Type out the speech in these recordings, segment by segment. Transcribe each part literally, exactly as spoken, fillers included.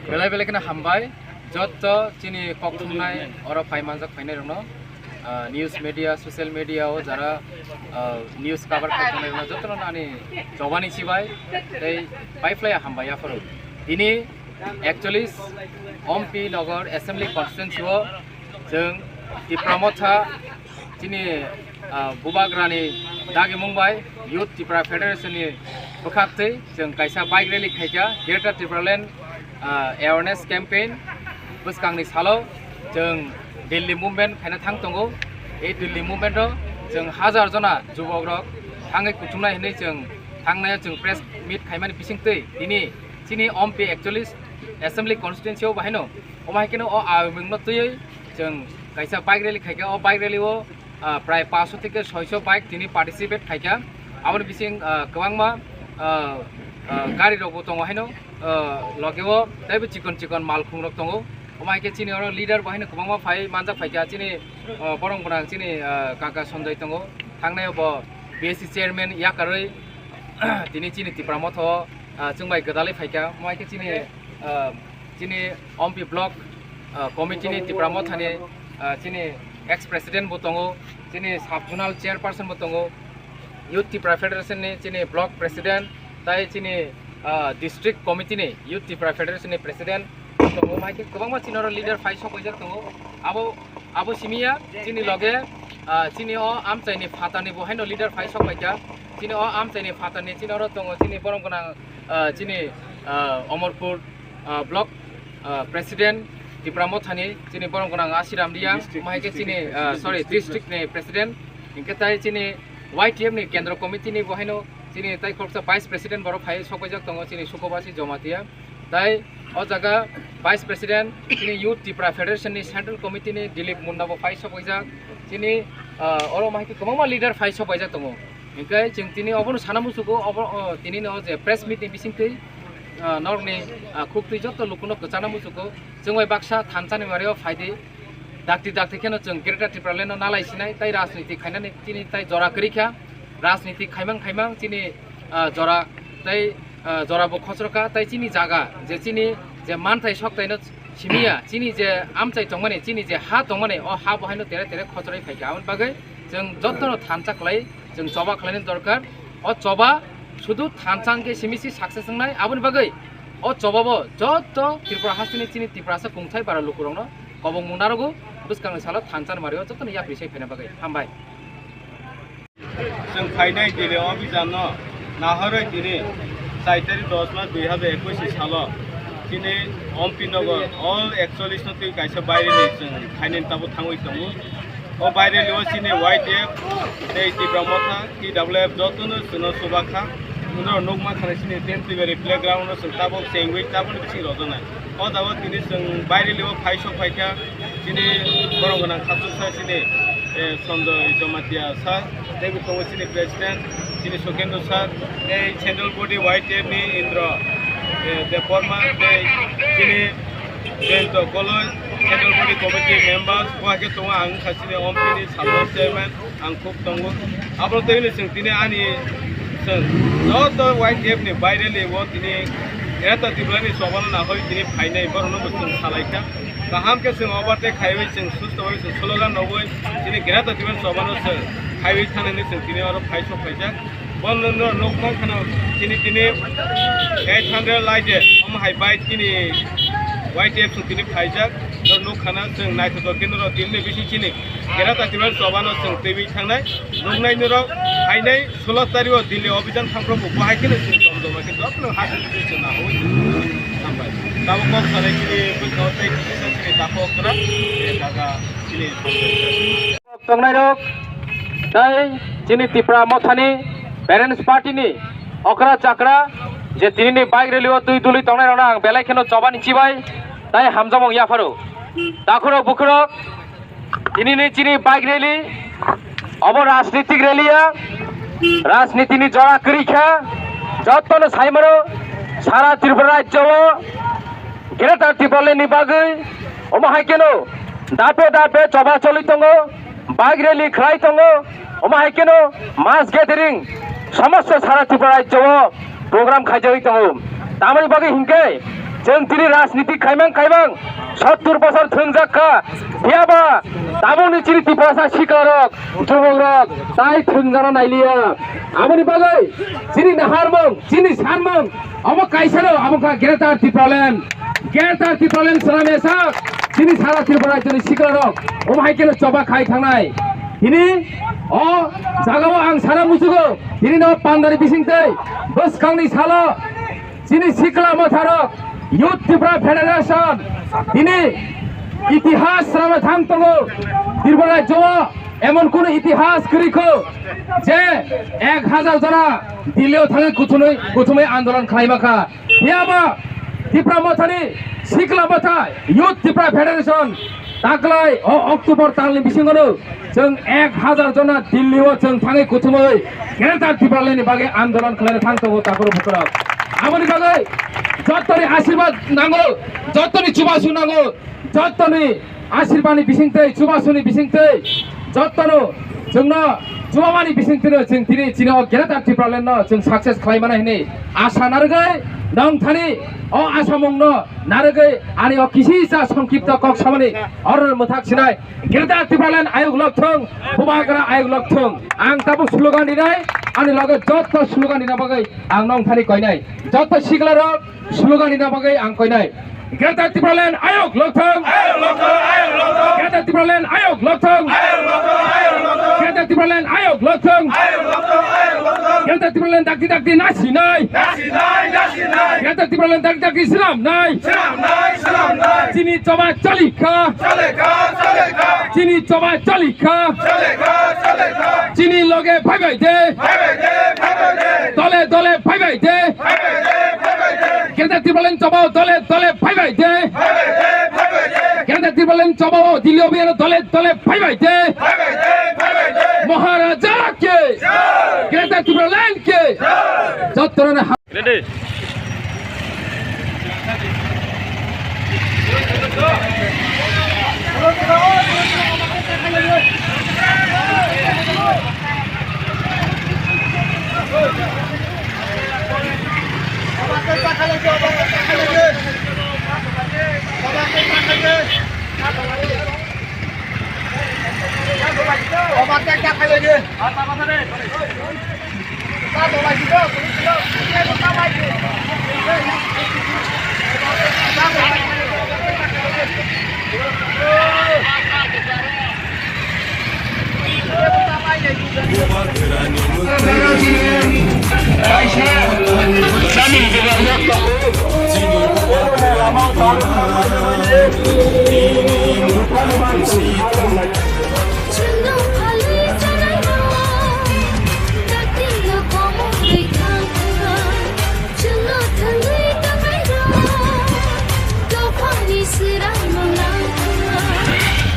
Belai belai kheno hambai jotto chini kok thumnai oro phai manjak phainai rokno, ah, news media, social media o jara, ah, news cover khai tongnai rokno jotto no ani chobani chibai tei pai phlai hambai yapharo. Tini ekchollis Ompi Nagar Assembly Constituency o chwng Tipra Motha chini, ah, bubagrani dagimung bai Youth Tipra Federation ni bwkhaktwi chwng kaisa bike rally khaikha Greater Tipraland, ah, awareness campaign bwskangni salo chwng Delhi movement khaina thang tongo. Ei Delhi movement o chwng hajar jona jubok rok thangwi kuthumnai hinwi chwng thangnai o chwng press meet khaimani bisingtwi tini chini Ompi ekchollis Assembly Constituency o bahaino omo hai kheno o ayomwngno twiwi chwng kaisa bike rally khaikha. O bike rally o, ah, prai paanch sho theke soi sho bike tini participate khaikha. Aboni bising, ah, kwbangma, ah, ah, gari rokbo tongo haino, ah, loge o teibo chikon chikon malkhung rok tongo. Omo hai khe chini oro leader bo haino kwbangma phai manjak phaikha chini, ah, borok gwnang chini, ah, kaka Sanjay tongo. Thangnai o bo B S C chairman yakarwi tini chini Tipra Motha o, ah, chwng bai gwdalwi phaikha. Omo hai khe chini, ah, chini Ompi block, ah, committee ni Tipra Motha ni, ah, chini ex president bo tongo, chini sub zonal chairperson bo tongo, Youth Tipra Federation ni chini block president, tai chini, ah, district committee ni Youth Tipra Federation ni president tongo, omo hai khe kwbangma chini oro leader phai sok paijak tongo. Abo, abo simi ya chini loge, ah, chini o amchai ni phatar ni bo haino leader phai sok paikha. Chini o amchai ni phatar ni chini oro tongo chini borom gwnang, ah, chini, ah, Omorpur, ah, block, ah, president Tipra Motha ni chini borom gwnang Asiram Reang, omo hai khe chini, ah, sorry, district ni president, hinkhe tai chini Y T F ni kendro committee ni bo haino chini tai khoroksa vice president borok phai sok paijak tongo chini Sukobasi Jomatia. Tai o jaga vice president chini Youth Tipra Federation ni central committee ni Dilip Munda bo phai sok paijak. Chini, ah, oro omo hai khe kwbangma leader phai sok paijak tongo. Hinkhe chwng tini obono sana muchugo, obo, o, tini no je press meet ni bisingtwi, ah, norokni, ah, khuktwi joto lukuno kwchana muchugo. Chwng bai baksa thansa ni mario phaidi. Dakti dakti kheno chwng Greater Tipraland no nalai sinai, tai rajniti khainani chini tai jora kwrwi kha. Rajniti khaimang khaimang chini, ah, jora tai, ah, jora bo khosro kha, tai chini jaga je chini je manthai soktai no simiya, chini je amchai tongmani, chini je ha tongmani, o ha bo haino tere tere khosroi phaikha. Aboni bagwi chwng jotono thansa khlai, chwng choba khlaina dorkar. O choba sudu thansa hwnkhe simi si success wngnai. Aboni bagwi o choba bo joto Tripura hasteni chini Tiprasa kungthai bara lukurokno kobong mung narogo, bwskangni salo thansa ni mario jotono yapri sai phaina bagwi. Hambai. Chwng phainai Delhi o bijanno nahorwi tini char tarik dos mas dui hazar ekush ni salo chini Ompi Nagar all ekchollis no twi kaisa baireni chwng khainani tabuk thangwi tongo. O baireni o chini Y T F tei Tipra Motha, T W F jotono chwngno chuba kha. Uno nukma khana chini Tenthibari playground no chwng tabuk chengwi tabukni bising rojaknai. O jaga tini chwng baireni o phai sok phaikha. Chini borok gwnang khasuksa chini, eh, Sanjoy Jamatia sir, tei bo tongo chini president, chini Sukendra sir, tei central body Y T F ni Indra, eh, Debbarma, tei chini Jayanta Goloi, central body committee members, bo hai khe tongo ang wngkha chini Ompi ni sub chairman. Ang khub tongo. Abo tei hwnwi chwng tini ani chwng joto Y T F ni baireni o tini Greater Tipraland ni chobano nahoi tini phainai borokno bo chwng salai kha. Kaham khe chwng overtake khaiwi chwng susto bai chwng slogan rogwi tini Greater Tipraland chobano chwng khaiwi thanani chwng tini oro phai sok phaijak. Bono no nuk mang khano tini tini eight hundred laide omo hai bai tini Y T F chwng tini phaijak. No nuk khana chwng naithotok khe norok tini bisi chini Greater Tipraland chobano chwng twiwi thangnai, nuknai norok phainai sulo tarik o Delhi obhijan thangphro bo bahai kheno chwng jom joma khe jotono hati chwng nahui. Hambai. Tabuk kok salai chini bwskango tei kisa chini takhuk okra, eh, jaga chini tongnai rok tei chini Tipra Mothani Parents Party ni okra chakra je tini ni bike rally o twi dului tongnai rok ang belai kheno chobani chibai tei hamjakmung yapharo. Takhurok bukhurok, tini ni chini bike rally obo rajnitik rally ya, rajniti ni jora kwrwi kha, jotono saimano sara Tripura rajyo o Greater Tipraland ni bagwi omo hai kheno dape dape choba choli tongo, bike rally khlai tongo, omo hai kheno mass gathering somosto sara Tripura rajyo o program khaijagwi tongo. Tamoni bagwi hinkhe Chwng tini rajniti khaimang khaimang sottur bosor thwngjak kha. Phiyaba tabukni chini Tiprasa siklarok, jubokrok tai thwngjana nailiya. Aboni bagwi chini naharmung, chini sanmung, obo kaisano, abo kha Greater Tipraland. Greater Tipraland swnamya sak chini sara Tripura rajyoni siklarok. Omo hai kheno choba khai thangnai. Tini o jagao ang sana muchugo, tini no pandari bisingtwi bwskangni salo chini sikla motharok, Youth Tipra Federation, tini itihas rama thang tongo. Tripura rajyo emon kono itihas kwrwi kho je ek hajar jona Delhi o thangwi kuthumwi, kuthumwi andolon khlaima kha. Phiyaba Tipra mothani sikla motha Youth Tipra Federation taklai o October talni bisingono chwng ek hajar jona Delhi o chwng thangwi kuthumwi Greater Tipraland ni bagwi andolon khlaina thang tongo takhoro bukhoro. Aboni bagwi jottoni asirwad nango, jottoni chubachu nango, jottoni asirwad ni bisingtwi, chubachu ni bisingtwi, jottono chwngno chubamani bisingtwino chwng tini chini o Greater Tipraland no chwng success khlai mano hinwi asa narwgwi nong thani o asamung no narwgwi ani o kisisa songkipto kok samani oroni mwthak sinai. Greater Tipraland ayuk lok thung, Bubagra ayuk lok thung. Ang tabuk slogan rinai, ani loge joto slogan rina bagwi ang nong thani koinai. Joto siklarok slogan rina bagwi ang koinai. Greater Tipraland ayuk lok thung. Ayuk lok thung, ayuk lok thung. Greater Tipraland ayuk lok thung. Ayuk lok thung, ayuk lok thung. Greater Tipraland ayuk lok thung. Ayuk lok thung, ayuk lok thung. Greater Tipraland dakti dakti nasinai. Nasinai, nasinai. Greater Tipraland dakti dakti swnamnai. Swnamnai, swnamnai. Chini choba choli kha. Choli kha, choli kha. Chini choba choli kha. Choli kha, choli kha. Chini loge phai bai de. Phai bai de, phai bai de. Dole dole phai bai de. Phai bai de, phai bai de. Greater Tipraland chobao dole dole phai bai de. Phai bai de, phai bai de. Greater Tipraland chobao Delhi o biyano dole dole phai bai de. Phai bai de, phai bai de. Maharaja ke. Jai. Greater Tipraland ke. Jai. Jottorone ha- Ready.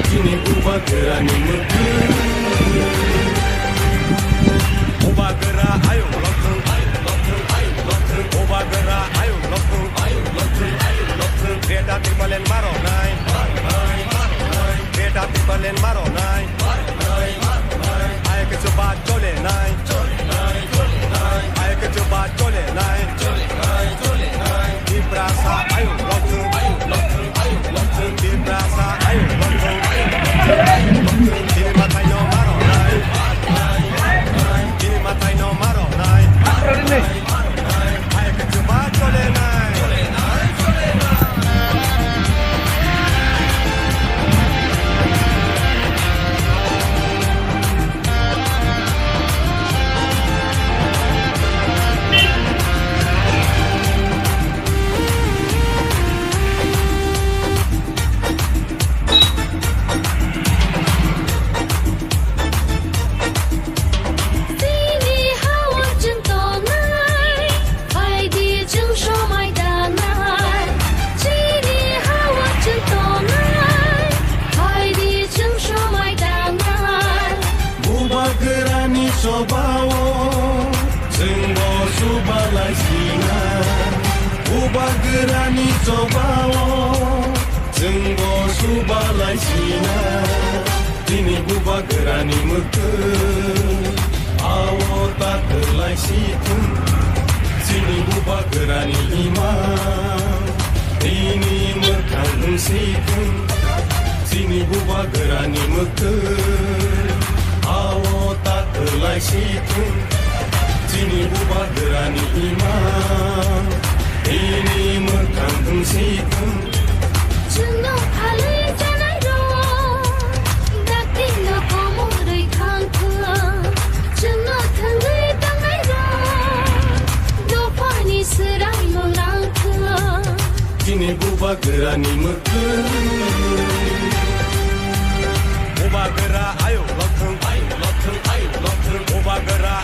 Chini bubagrani mwkhwtwng. Bubagra ayung loktwng, ayung loktwng, ayung loktwng. Bubagra ayung loktwng, ayung loktwng, ayung loktwng. Greater Tipraland maronai, maronai, maronai. Greater Tipraland maronai, maronai, maronai. Ayuk chuba cholenai, cholenai, cholenai. Ayuk chuba cholenai, cholenai, cholenai. Tiprasa ayuk loktwng, ayuk loktwng, ayuk loktwng. Tiprasa ayuk loktwng, ayuk loktwng, ayuk loktwng. Chini mwtai no maronai, chini mwtai no maronai. Chini ha-o chwng tongnai, phaidi chwng somai danai. Chini ha-o chwng tongnai, phaidi chwng somai danai. Bubagrani chobao chwngbo subalai sinai. Bubagrani chobao chwngbo subalai sinai. Chini bubagrani mwkhwtwng, ao ta kwlai si thung. Chini bubagrani imang, Nini mwkhang wng si thung, chini bubagrani mwkhwng. Ao ta kwlai si thung, chini bubagrani imang. Nini mwkhang wng si thung. Chwngno phalwi chanairok, daktino komorwi thang thung. Chwngno thwngwi tongnairok, dophani swraimung nang thung. Chini bubagrani mwkhwng. Bubagra ayo lothung, ayo lothung, ayo lothung. Bubagra